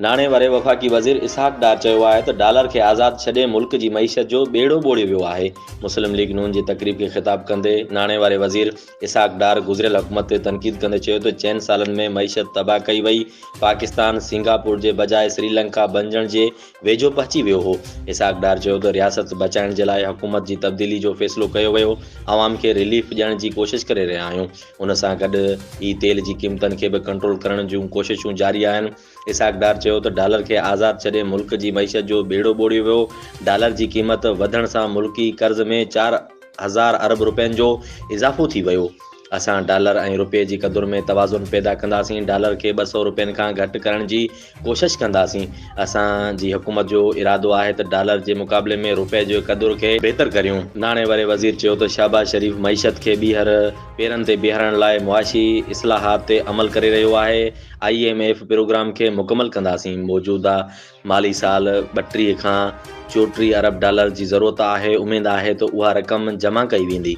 ناڻي واري وفاقي وزير اسحاق ڊار چيو آهي ته ڊالر کي آزاد ڇڏي ملڪ جي معيشت جو ٻيڙو ٻوڙيو ويو آهي. مسلم ليگ نون جي تقريب کي خطاب ڪندي ناڻي واري وزير اسحاق ڊار گذريل حڪومت تي تنقيد ڪندي چيو ته چئن سالن ۾ معيشت تباهه ڪئي وئي، پاڪستان سنگاپور جي بجاء سريلنڪا بنجڻ جي ويجهو پهچي ويو هو. اسحاق ڊار چيو ته رياست بچائڻ جي لاء حڪومت جي تبديلي جو فيصلو ڪيو ويو، عوام کي رليف ڏيڻ جي ڪوشش ڪري رهيا آهيون، ان سان گڏ ئي تيل جي قيمتن کي به ڪنٽرول ڪرڻ جون ڪوششون جاري آهن. اسحاق ڊار چيو ته ڊالر کي آزاد ڇڏي ملڪ جي معيشت جو ٻيڙو ٻوڙيو ويو، ڊالر جي قيمت وڌڻ سان ملڪي قرض ۾ 4000 ارب رپين جو اضافو ٿي ويو، اسان ڊالر ۽ رپئي جي قدر ۾ توازن پيدا ڪنداسين، ڊالر کي 200 رپين کان گهٽ ڪرڻ جي ڪوشش ڪنداسين، اسان جي حڪومت جو ارادو آهي ته ڊالر جي مقابلي ۾ رپئي جي قدر کي بهتر ڪريون. ناڻي واري وزير چيو ته شهباز شريف معيشت کي ٻيهر پيرن تي بيهارڻ لاء معاشي اصلاحات تي عمل ڪري رهيو آهي، I M F programme کي مڪمل ڪنداسين، موجوده مالي سال 32 کان 34 ارب ڊالر جي ضرورت آهي، اميد آهي ته اها رقم جمع ڪئي ويندي.